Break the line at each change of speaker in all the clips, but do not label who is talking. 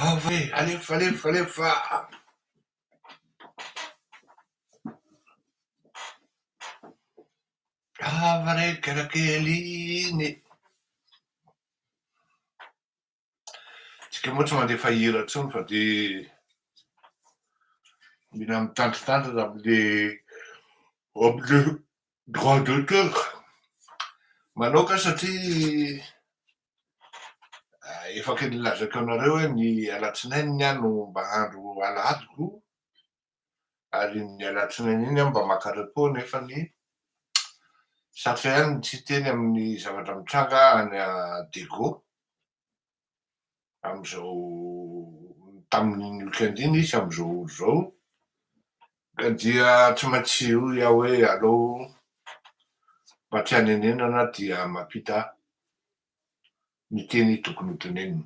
Ava e, alefa alefa alefa. Ava re kerakely iny. Tsika moa tsy mandefa hira intsony fa dia mila mitandritandrina amle amle droit d'auteur. Manaoka satria efa nilazako anareo hoe ny alatsinainy aho no mba andro alahadiko ary iny alatsinainy iny aho mba maka repos nefany sarotra ihany ny tsy hiteny amin'ny zavatra mitranga any Diego amin'izao tamin'iny week-end iny izy amin'izao ora izao ka dia tsy maintsy hoy aho hoe aleo mba tsy hanenenana dia mampita ny teny tokony ho tenenina.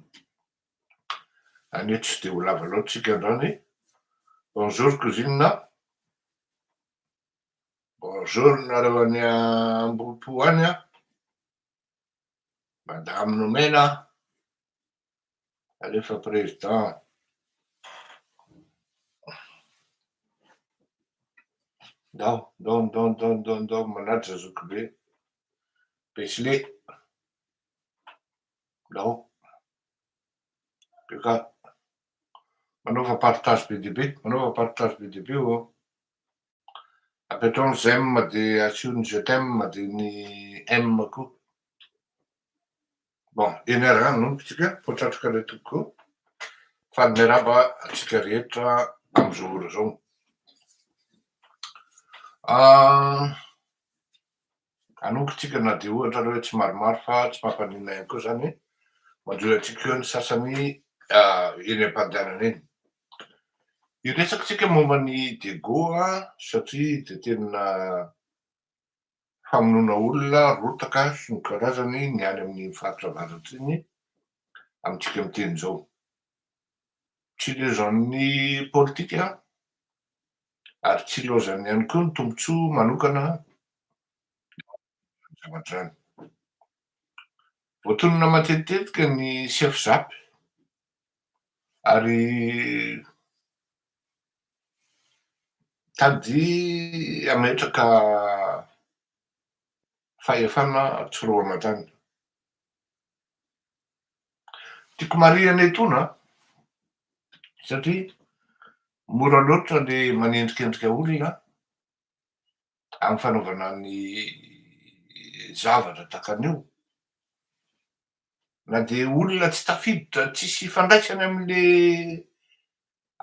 Anie tsy dia ho lava loatra tsika androany. Bonjour cousine. Bonjour nareo any Ambohipo any an. Madame Nomena. Alefa président. Ndao, ndao, ndao, ndao, ndao, ndao, manaja zokibe. Besle. Ndao. Beka. Manaova partage be dia be, manaova partage be dia be ô. Apetraho ny j'aime dia asio ny je t'aime dia ny M koa. Bon, eny ary an, hanomboka tsika, potratroka ilay tompoko. Faly miarahaba antsika rehetra amin'izao ora izao. Hanomboka tsika na dia ohatra ary hoe tsy maromaro fa tsy mampaninona ihany koa izany, manjohy antsika eo ny sasany eny am-pandehanana eny. Hiresaka tsika momba ny Diego satria dia tena famonoana olona, rotaka sy ny karazany ny any amin'iny faritra avaratra iny amintsika miteny izao. Tsy lozan'ny politika ary tsy lozany ihany koa ny tombontsoa manokana zavatra izany. Voatonona matetitetika ny chef zap ary tady hametraka fahefana tsy roa aman-tany. Tiako marihana etoana satria mora loatra le manendrikendrika olona amin'ny fanaovana ny zavatra tahaka an'io, na dia olona tsy tafiditra, tsisy ifandraisany amin'le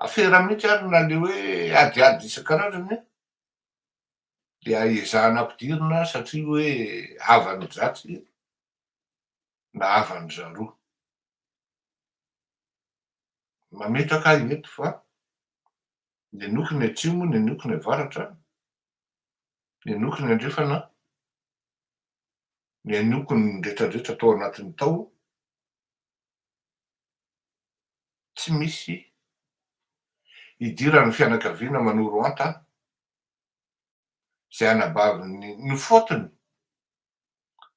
afera mihitsy ary na le hoe adiady isan-karazany dia ezahana ampidirina satria hoe havan'ny dratsy na havan-dry zareo. Mametraka aho eto fa nenoko ny atsimo, nenoko ny avaratra, nenoko ny andrefana, nenoko ny retraretra tao anatiny tao, tsy misy idiran'ny fianakaviana Manorohanta izay anabavin'ny ny faute-ny,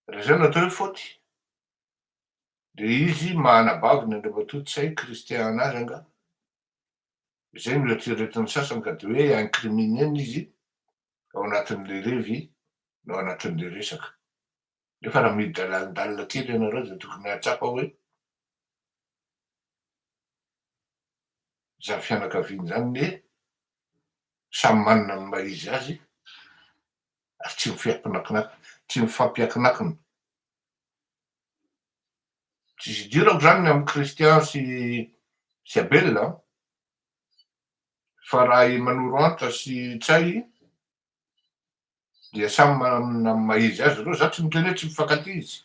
raha izay no atao hoe faute dia izy maha anabaviny Andriamatoa Ntsay Christian anazy angaha, izay no eritreretin'ny sasany ka dia hoe incriminer-na izy ao anatin'ilay revy na ao anatin'ilay resaka. Nefa raha miditra lalindalina kely ianareo dia tokony hahatsapa hoe izany fianakaviana izany anie samy manana ny maha izy azy ary tsy mifiakinakina tsy mifampiakinakina. Tsisy idirako izany ny amin'i Christian sy sy Abel an, fa raha i Manorohanta sy Ntsay dia samy manana ny maha izy azy ireo, za tsy miteny hoe tsy mifankatia izy,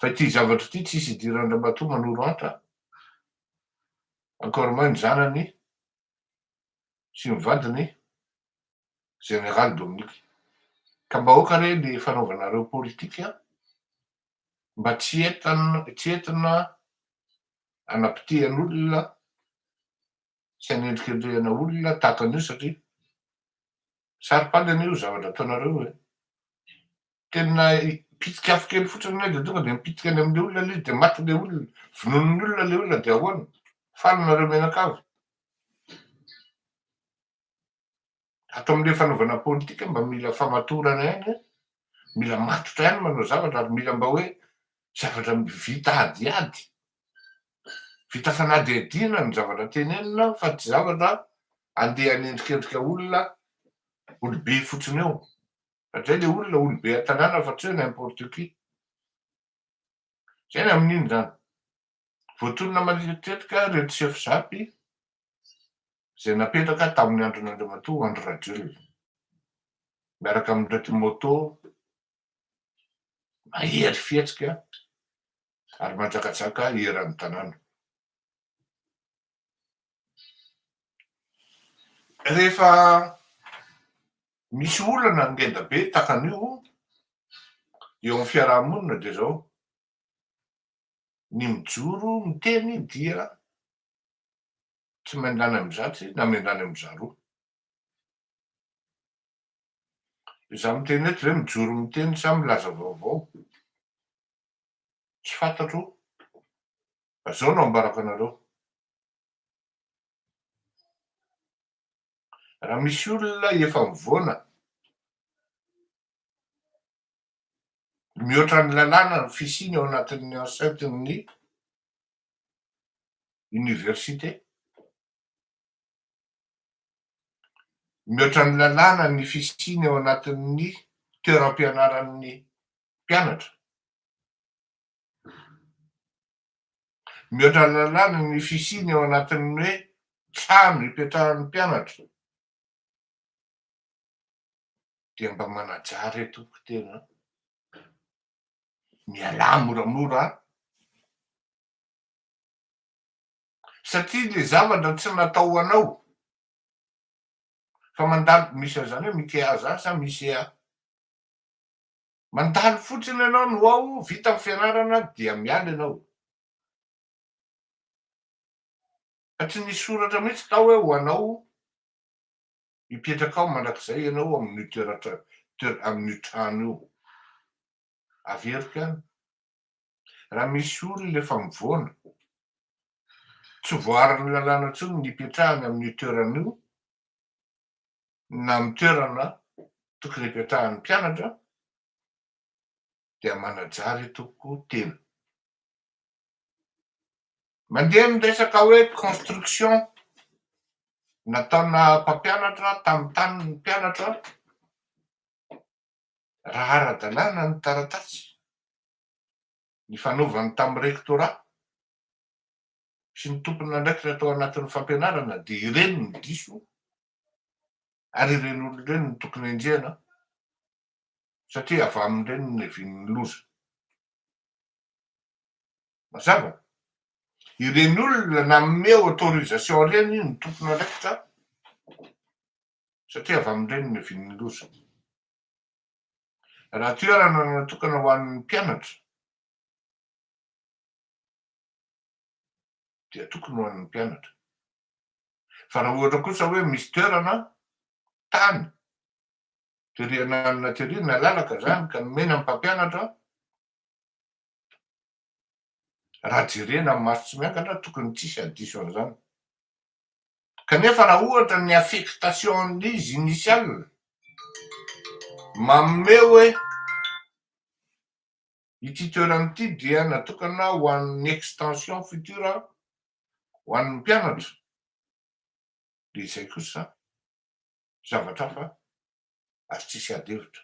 fa ity zavatra ity tsisy idiran-dRamatoa Manorohanta, encore moins ny zanany sy ny vadiny Général Dominique. Ka mba aoka re le fanaovanareo politika mba tsy entina tsy entina anapitehan'olona sy anendrikendrehana olona tahaka an'io satria saro-pady anie io zavatra ataonareo io e. Tena Mipitika afo kely fotsiny anie de tonga de mipitika any am'le olona le izy de maty le olona, vonoin'ny olona le olona de ahoana? Faly nareo mianakavy. Ato amin'ilay fanaovana politika mba mila famatorana ihany an, mila matotra ihany manao zavatra ary mila mba hoe zavatra vita adiady, vita fanadihadiana ny zavatra tenenina fa tsy zavatra andeha hanendrikendrika olona olobe fotsiny eo, satria ilay olona olobe an-tanàna fa tsy hoe n'importe qui. Zay ny amin'iny zany. Voatonona matetitetika ireto sefo zapy izay napetraka tamin'ny andron'Andriamatoa Andry Rajoelina, miaraka amin'ireto moto mahery fihetsika ary manjakajaka eran'ny tanàna. Rehefa misy olana ngeda be tahaka an'io eo amin'ny fiaraha-monina dia izao, ny mijoro miteny dia tsy miandany amin'izatsy na miandany amin'izaroa. Izaho miteny eto ve mijoro miteny sa milaza vaovao? Tsy fantatro fa zao no ambarako anareo. Raha misy olona efa mivoana mihoatra ny lalàna ny fisiany ao anatin'ny enceinte-n'ny université, mihoatra ny lalàna ny fisiany ao anatin'ny toeram-pianaran'ny mpianatra, mihoatra ny lalàna ny fisiany ao anatin'ny hoe trano ipetrahan'ny mpianatra, dia mba manajà re tompoko tena a! Mialà moramora a! Satria le zavatra tsy natao ho anao fa mandalo, misy an'izany hoe Mikea zany sa Misea? Mandalo fotsiny ianao no ao, vita ny fianarana dia miala ianao. Fa tsy nisy soratra mihitsy tao hoe ho anao hipetraka ao mandrakizay ianao amin'io toeratra amin'io trano io. Averiko ihany, raha misy olona efa mivoana, tsy voaarin'ny lalàna intsony ny hipetrahany amin'io toerana io, na amin'ny toerana tokony hipetrahan'ny mpianatra, dia manajary tompoko tena. Mandeha ny resaka hoe construction nataona mpampianatra tamin'ny tanin'ny mpianatra raha ara-dalàna ny taratasy nifanaovany tamin'ny rectorat sy ny tompon'andraikitra tao anatin'ny fampianarana dia ireny no diso ary ireny olona ireny no tokony henjehina satria avy amin'ireny no niavian'ny loza. Mazava? Ireny olona nanome autorisation ireny no tompon'andraikitra satria avy amin'ireny no niavian'ny loza. Raha toerana natokana ho an'ny mpianatra dia tokony ho an'ny mpianatra. Fa raha ohatra kosa hoe misy toerana, tany, tery an'alina tery, nalalaka zany ka nomena ny mpampianatra, raha jerena amin'ny maso tsy miankina tokony tsisy hadiso an'izany. Kanefa raha ohatra ny affectation-n'izy initial manome hoe ity toerana ity dia natokana ho an'ny extension future ho an'ny mpianatra dia izay kosa zavatra hafa ary tsisy ady hevitra.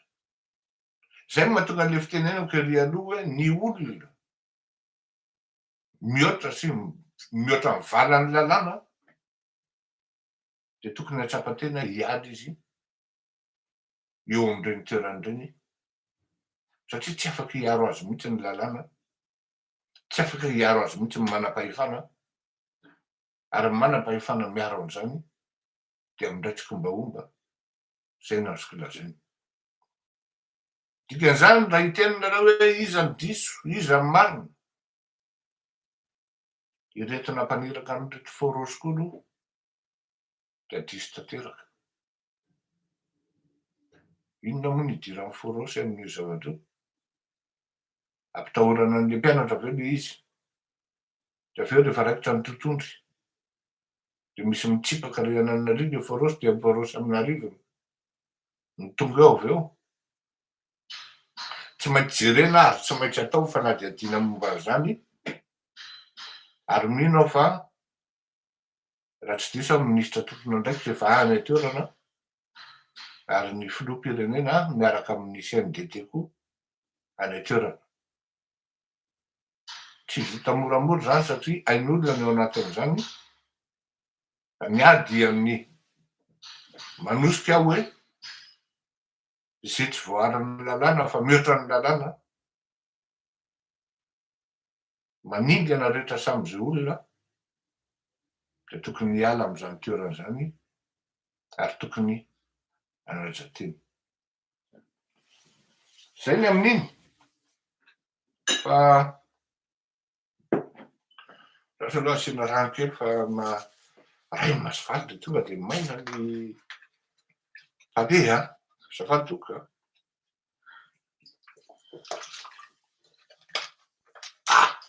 Izay no mahatonga an'ilay fitenenako ery aloha hoe ny olona mihoatra sy mihoatra ny valan'ny lalàna dia tokony hahatsapa tena hiady izy eo amin'ireny toerana ireny satria tsy afaka hiaro azy mihitsy ny lalàna, tsy afaka hiaro azy mihitsy ny manam-pahefana ary ny manam-pahefana miaro an'izany dia miray tsikombaomba, izay no azoko lazaina. Dikan'izany raha hiteny nareo hoe iza no diso, iza no marina, ireto nampaniraka an'ireto Foros koa aloha dia diso tanteraka. Inona moa no idiran'ny Foros amin'io zavatra io? Ampitahorana an'le mpianatra avy eo le izy. De avy eo rehefa raikitra ny totohondry, de misy mitsipaka ry anananarivo le forosy de miforosy amin'arivony ny tonga eo avy eo. Tsy maintsy jerena ary tsy maintsy atao fanadihadiana momba an'izany ary mino aho fa raha tsy diso aho minisitra tompon'andraikitra efa any an-toerana ary ny filoham-pirenena miaraka amin'ny CNDT koa any an-toerana. Tsy vita moramora izany satria ain'olona ny ao anatin'izany. Ny ahy dia ny manosika aho hoe izay tsy voaaran'ny lalàna fa mihoatra ny lalàna, maningana rehetra samy izay olona dia tokony hiala amin'izany toerana izany ary tokony hanaja tena. Zay ny amin'iny fa lasa aloha asiana rano kely fa ma ray masovaly de tonga de maina ny pavé a, azafady tompoko a. Ah!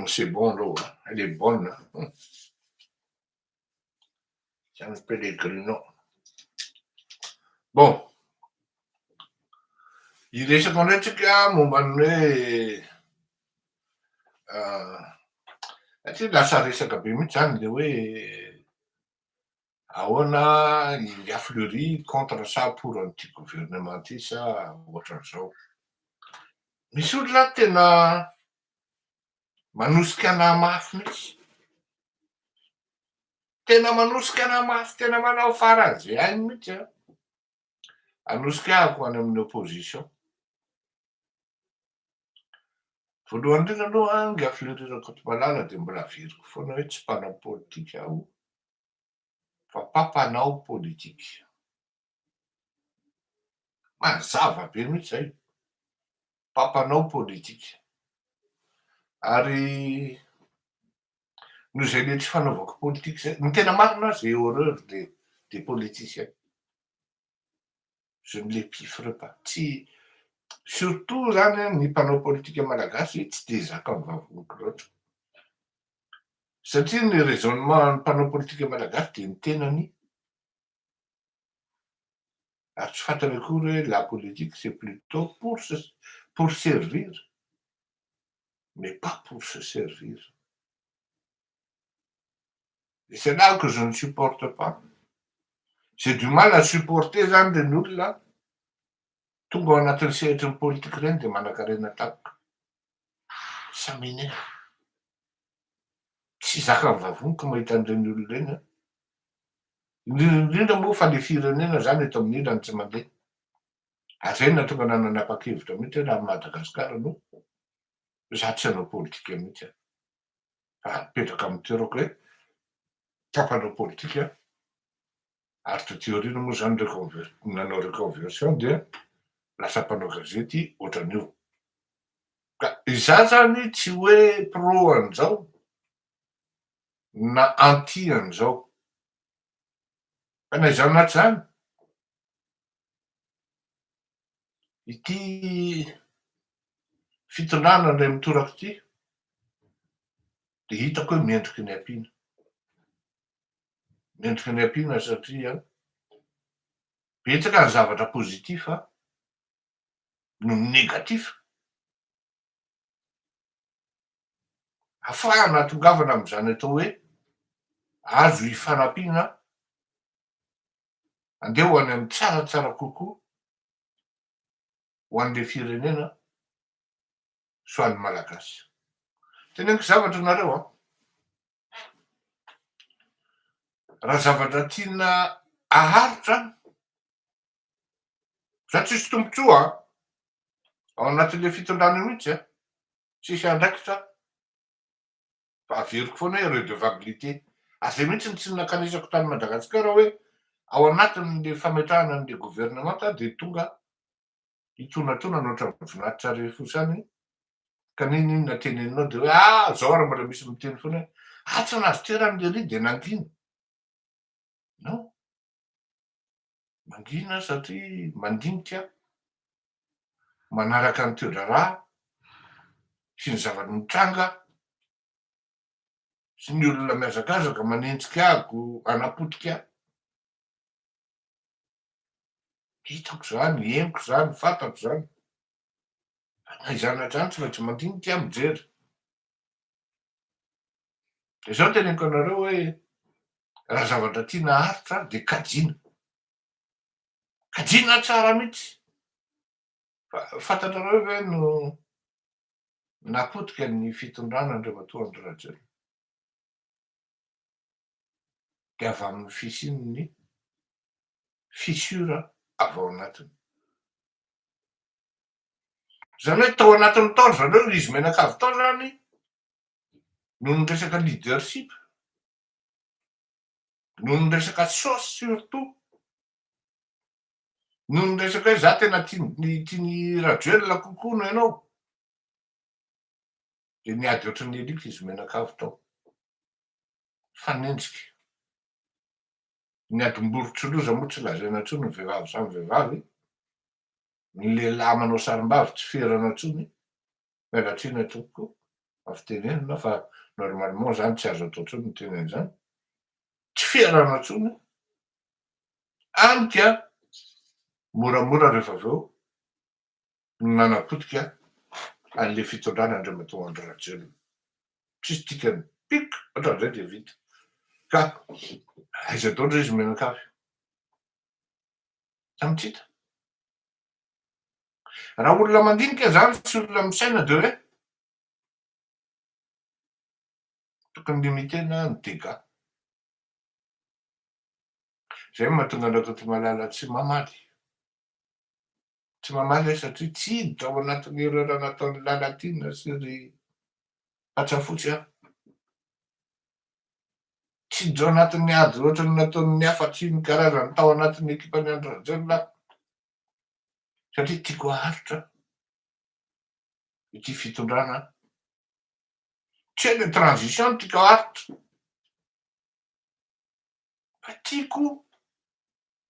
C'est bon l'eau, elle est bonne. San Pellegrino. Bon, hiresaka indray tsika momba ny hoe satria lasa resaka be mihitsy zany le hoe ahoana i Fleury contre sa pour an'ity gouvernement ity sa ohatran'izao. Misy olona tena manosika anah mafy mihitsy. Tena manosika anah mafy, tena manao faran'izay hainy mihitsy an, hanosika ahy ho any amin'ny opposition. Voalohany indrindra aloha an, Ingahy Fleury Rakotomalala dia mbola averiko foana hoe tsy mpanao politika aho fa mpampanao politika. Mazava be mihitsy izay. Mpampanao politika. Ary noho izay le tsy fanaovako politika izay, ny tena marina j'ai horreur des des politiciens. Je ne les piffre pas. Tsy surtout zany an ny mpanao politika malagasy tsy de zakan'ny vavoniko loatra. Satria ny raisonnement an'ny mpanao politika malagasy dia ny tenany ary tsy fantany akory hoe la politique c'est plutôt pour se pour servir mais pas pour se servir. Et c'est là que je ne supporte pas. J'ai du mal à supporter zany reny olona tonga ao anatin'ny sehatry ny politika ireny de manankarena tampoka. Ça m'énerve. Tsy zakan'ny vavoniko mahita an'ireny olona ireny an. Indrindra indrindra moa fa le firenena zany eto amin'ny ilany tsy mandeha. Ary zay no nahatonga anah nanapa-kevitra mihitsy hoe raha Madagasikara no za tsy hanao politika mihitsy aho. Fa mipetraka amin'ny toerako hoe mpampanao politika ary taty aoriana moa zany reconver- nanao reconversion dia lasa mpanao gazety ohatran'io. Ka izaho zany tsy hoe pro an'izao na anti an'izao. Fa na izany na tsy izany, ity fitondrana indray mitoraka ity dia hitako hoe mendriky ny ampiana. Mendriky ny ampiana satria betsaka ny zavatra positif no négatif. Afahana ahatongavana amin'izany atao hoe azo ifanampiana andeha ho any amin'ny tsaratsara kokoa ho an'ilay firenena sy ho an'ny Malagasy. Teneniko zavatra nareo an! Raha zavatra tiana aharitra, za tsisy tombotsoa an! Ao anatin'ilay fitondrana io mihitsy an! Tsisy andraikitra fa averiko foana hoe redevabilité. Ary zay mihitsy no tsy nakanesako tany Madagasikara hoe ao anatin'le fametrahana an'le gouvernemanta dia tonga hitonatona ny ohatran'ny voninahitra refosany ka n'inon'inona teneninao dia hoe ah zao ary mbola misy miteny foana hoe ah tsy nahazo toerana lery dia nangina. Non. Mangina satria mandinika, manaraka ny toe-draharaha. Sy ny zava-nitranga sy ny olona mihazakazaka manenjika ahy ko hanapotika ahy. Hitako izany, henoko izany, fantako izany. Fa na izany na izany tsy maintsy mandinika aho mijery. Dia izao teneniko anareo hoe raha zavatra tiana haharitra dia kajiana. Kajiana tsara mihitsy. Fa fantatrareo ve no napotika ny fitondrana Andriamatoa Andry Rajoelina? Dia avy amin'ny fisian'ny fissure avy ao anatiny. Izany hoe tao anatiny tao ry zareo, izy mianakavy tao izany noho ny resaka leadership, noho ny resaka sauce surtout, noho ny resaka hoe za tena tian'i tian'i Rajoelina kokoa noho ianao, dia niady ohatran'ny alika izy mianakavy tao. Fanenjika. Ny adim-borontsiloza moa tsy lazaina intsony, ny vehivavy samy vehivavy, ny lehilahy manao sarim-bavy tsy ferana intsony, miala tsiny tompoko amin'ny fitenenana fa normalement zany tsy azo atao intsony miteny an'izany, tsy ferana intsony, any ka moramora rehefa avy eo no nanapotika an'le fitondrana Andriamatoa Andry Rajoelina. Tsisy dikany, pik, ohatran'izay dia vita. Ka aiza daholo re izy mianakavy? Samy tsy hita. Raha olona mandinika zany sy olona misaina de hoe tokony limiter-na ny dégâts. Zay no mahatonga an-dRakotomalala tsy mamaly. Tsy mamaly aho satria tsy hiditra ao anatin'ny erreur nataon'i Lalatiana sy ry Patsafotsy aho. Tsy hiditra ao anatin'ny ady ohatran'ny nataon'ny hafa tsy ny karazany tao anatin'ny ekipan'i Andry Rajoelina aho satria tiako haharitra ity fitondrana tsy hoe le transition no tiako haharitra fa tiako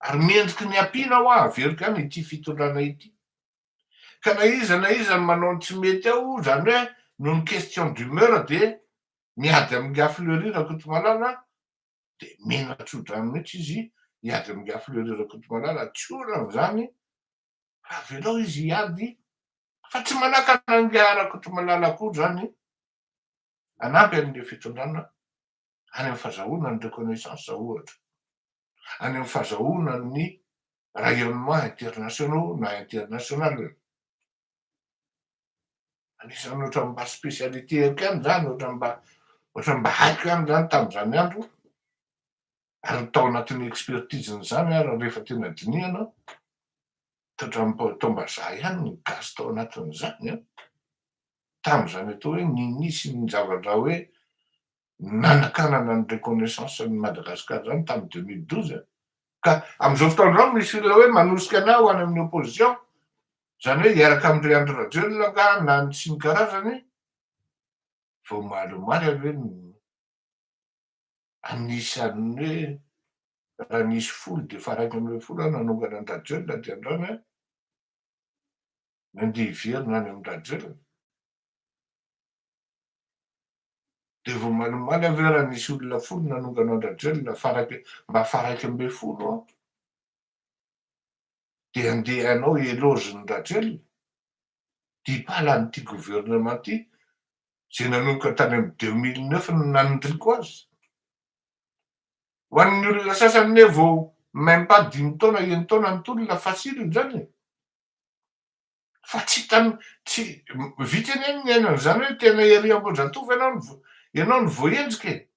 ary mendriky ny ampiana hoa averiko ihany ity fitondrana ity. Ka na iza na iza manao ny tsy mety ao, izany hoe noho ny question d'humeur dia miady amin'ingahy Fleury Rakotomalala dia mena tso-drano mihitsy izy hiady amin'ingahy Fleury Rakotomalala, tsy olana izany fa avelao izy hiady fa tsy manakana an'ingahy Rakotomalala akory izany hanampy an'ilay fitondrana any amin'ny fazahoana ny reconnaissance ohatra, any amin'ny fazahoana ny rayonnement internationaux na international. Anisan'ny ohatran'ny mba spécialité-ko ihany izany, ohatran'ny mba ohatran'ny mba haiko ihany izany tamin'izany andro, ary tao anatin'ny expertise-n'izany ary rehefa tena dinihana, ohatran'ny toa mba za ihany ny gasy tao anatin'izany an! Tamin'izany atao hoe nini sy ny zavatra hoe nanakanana ny reconnaissance an'i Madagascar zany tamin'ny 2012 a! Ka amin'izao fotoana izao misy olona hoe manosika anah ho any amin'ny opposition, zany hoe hiaraka amin-dry Andry Rajoelina angaha na ny sy ny karazany, vao omaly omaly ary ve no anisan'ny hoe raha nisy folo dia efa 11 aho nanongana an-dRajoelina dia androany aho nandeha hiverina any amin-dRajoelina. Dia vao omaly aho ve raha nisy olona folo nanongana an-dRajoelina faraika mba faha-11 aho dia handeha hanao éloge-n'i Rajoelina? Dipala an'ity gouvernement ity izay nanomboka tany amin'ny 2009 no nanindriako azy. Ho an'ny olona sasany anie vao même pas dimy taona enin-taona ny tolona facile izany e! Fa tsy hitan'ny, tsy, vitsy anie ny miaina an'izany hoe tena ery Ambohijatovo ianao no, ianao no voahenjika e!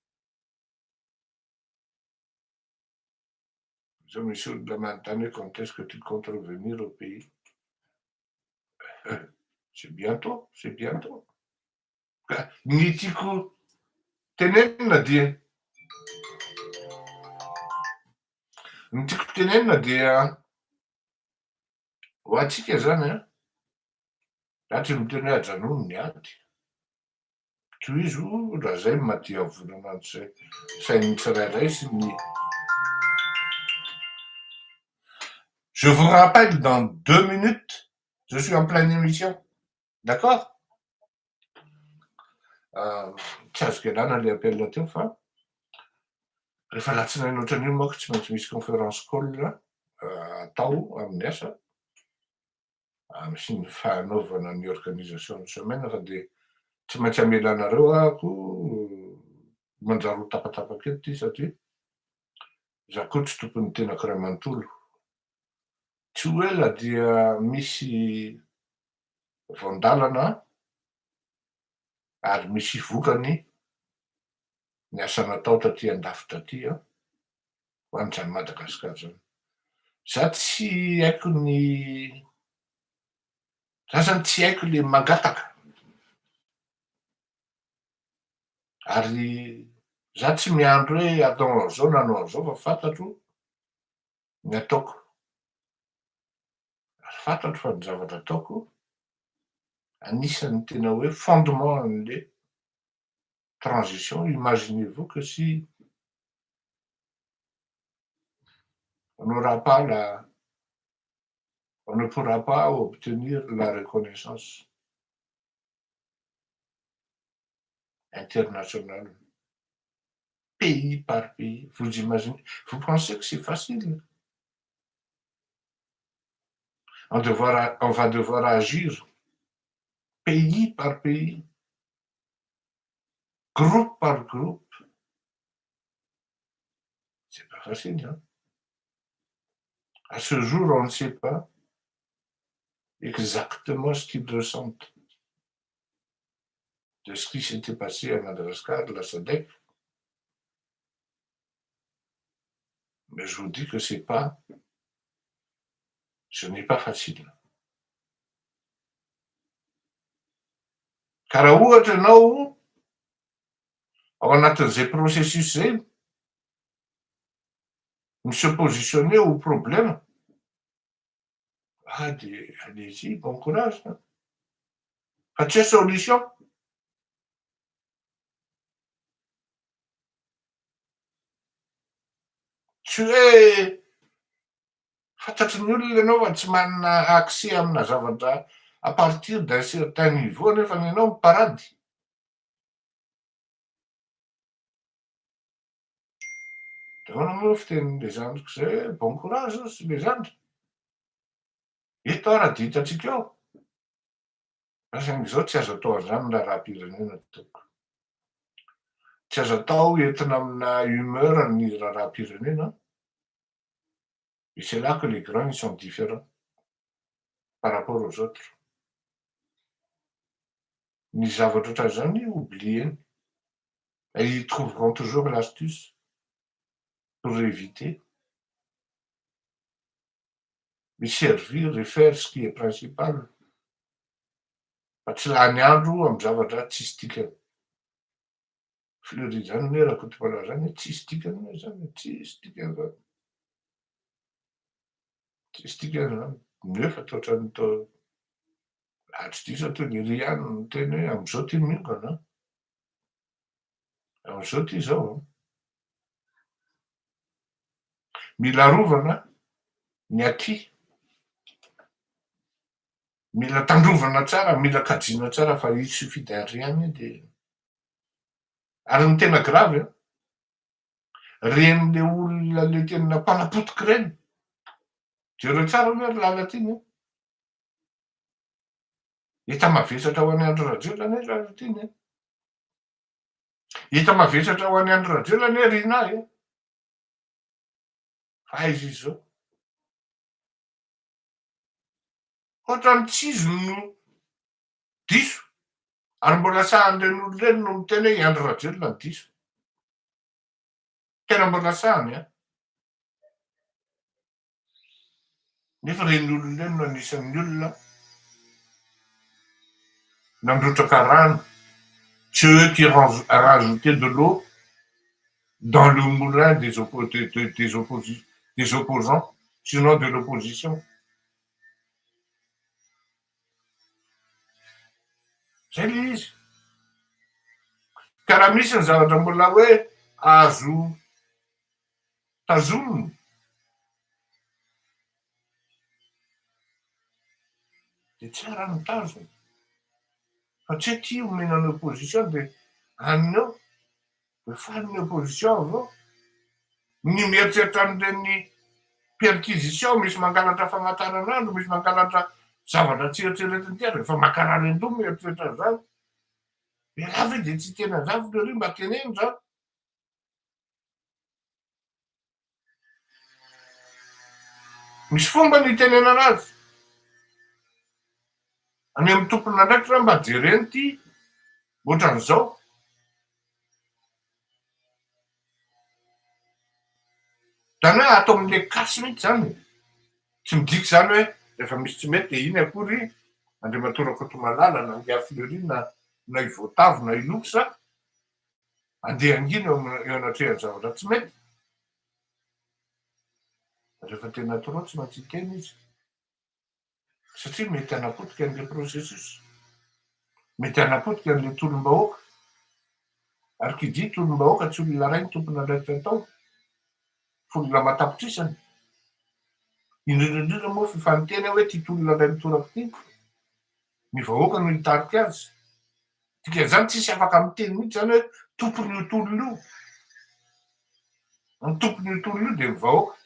Zao misy olona manontany hoe quand est-ce que tu comptes revenir au pays? C'est bientôt, c'est bientôt. Ka ny tiako tenenina dia, ny tiako tenenina dia Ho antsika zany an, za tsy miteny hoe ajanony ny ady, tohizo raha zay no mahadiavolana ny sain'ny tsirairay sy ny. Je vous rappelle dans deux minutes, je suis en pleine émission, d'accord? Tsy azoko ialana le appel teo fa rehefa alatsinainy ohatran'io manko tsy maintsy misy conférence call atao amin'ny asa sy ny fanaovana ny organisation ny semaine, fa de tsy maintsy amelanareo ahako manjary ho tapatapaka eto ty satria za koa tsy tompony tenako ray manontolo. Tsy ho ela dia misy voandalana ary misy vokany ny asa natao taty andafy taty a ho an'izany Madagasikara zany. Za tsy haiko ny za zany tsy haiko le mangataka ary za tsy miandro hoe atao an'izao na anao an'izao, fa fantatro ny ataoko ary fantatro fa ny zavatra ataoko anisan'ny tena hoe fondement an'le transition. Imaginez-vous que si on n'aura pas la on ne pourra pas obtenir la reconnaissance internationale pays par pays, vous imaginez, vous pensez que c'est facile? On va devoir agir pays par pays, groupe par groupe. C'est pas facile, hein. À ce jour, on ne sait pas exactement ce qu'ils ressentent de ce qui s'était passé à Madagascar, la SADC. Mais je vous dis que c'est pas, ce n'est pas facile. Ka raha ohatra ianao ao anatin'izay processus zay mi-se positionner au problème, ah de allez-y, bon courage, fa tsy hoe solution. Tsy hoe fantatry ny olona ianao fa tsy manana accès amina zavatra à partir d'un certain niveau, nefa ny ianao miparady. De ahoana moa fitenin'le zandriko zay hoe bon courage ozy le zandry. Eto aho raha de hitantsika eo. Fa saingy izao tsy azo atao an'izany ny raharaham-pirenena tompoko. Tsy azo atao entina amina humeur ny raharaham-pirenena. Et c'est là que les grands ils sont différents par rapport aux autres. Ny zavatra ohatran'izany oublieny. Et ils trouveront toujours l'astuce pour éviter mi-servir et faire ce qui est principal. Fa tsy lany andro amy zavatra tsisy dikany. Fleury zany ne Rakotomalala zany tsisy dikany moa zany, tsisy dikany zany. Tsisy dikany zany. Nefa toatrany to raha tsy diso aho toy ny ry ihany no teny hoe am'izao ty miongana. Am'izao ty zao. Mila arovana ny aty. Mila tandrovana tsara, mila kajiana tsara fa il suffit d'un rien de ary ny tena grave a, reny le olona le tena mpanapotiky reny. Jereo tsara aloha ry Lalatiana a. Hita mavesatra ho an'ny Andry Rajoelina anie Lalatiana e. Hita mavesatra ho an'ny Andry Rajoelina anie Rina e. Fa aiza izy zao? Ohatrany tsy izy no diso ary mbola sahan'ireny olona ireny no miteny hoe i Andry Rajoelina no diso. Tena mbola sahany a. Nefa ireny olona ireny no anisan'ny olona nandrotraka rano. C'est eux qui rajoutaient de l'eau dans le moulin des, oppo des, des, des, opposi des opposants, sinon de l'opposition. Zay le izy. Ka raha misy ny zavatra mbola hoe azo tazomina de tsara ny tazona. Fa tsy hoe ty omena ny opposition de aniny eo, de faly ny opposition avy eo. Ny mieritreritra an'ireny perquisition misy mangalatra famantaranandro, misy mangalatra zavatra tsy eritreretin'ny tena, efa mankarary an-doha mieritreritra an'izany. Ialahy ve de tsy hiteny an'izany Fleury, mba teneno izany. Misy fomba ny hitenenana azy. Any amin'ny tompon'andraikitra mba jereno ity ohatran'izao. Zany hoe ato amin'le cas mihitsy zany e. Tsy midika izany hoe rehefa misy tsy mety dia iny akory Andriamatoa Rakotomalala na Ingahy Fleury na na i Voatavo na i Lux andeha hangina eo eo anatrehan'ny zavatra tsy mety. Rehefa tena trop tsy maintsy hiteny izy. Satria mety hanapotika an'ilay processus. Mety hanapotika an'ilay tolom-bahoaka. Ary qui dit tolom-bahoaka tsy olona iray no tompon'andraikitra atao, fa olona aman-tapitrisany. Indrindra indrindra moa fifanintena hoe ity tolona indray mitoraka ity, ny vahoaka no hitarika azy. Dikan'izany tsisy afaka miteny mihitsy izany hoe tompon'io tolona io. Ny tompon'io tolona io dia ny vahoaka.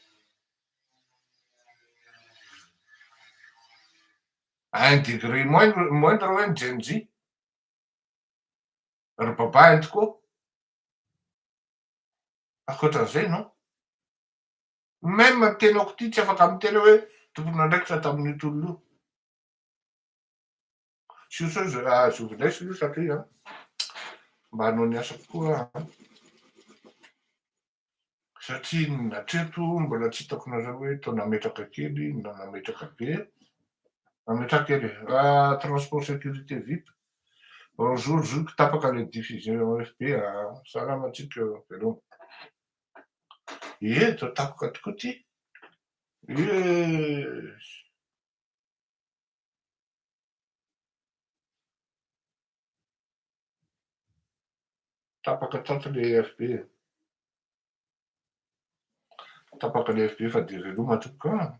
À un degré moindre moindre hoe ny Gen Z. Ry Baba ento koa. Ankoatran'izay non. Même ny tenako ity tsy afaka miteny hoe tompon'andraikitra tamin'io tolona io. Sur ce, je vous laisse aloha satria mba hanao ny asako koa aho an. Satria hatreto mbola tsy hitako nareo hoe toa nametraka kely na nametraka be. Nametraka kely e. Transport sécurité vip. Bonjour zoky, tapaka le diffusion FB a. Salama antsika, veloma. Ie, toa tapaka tokoa ty. Ie. Tapaka tato le FB e. Tapaka le FB fa dia veloma tompoko a.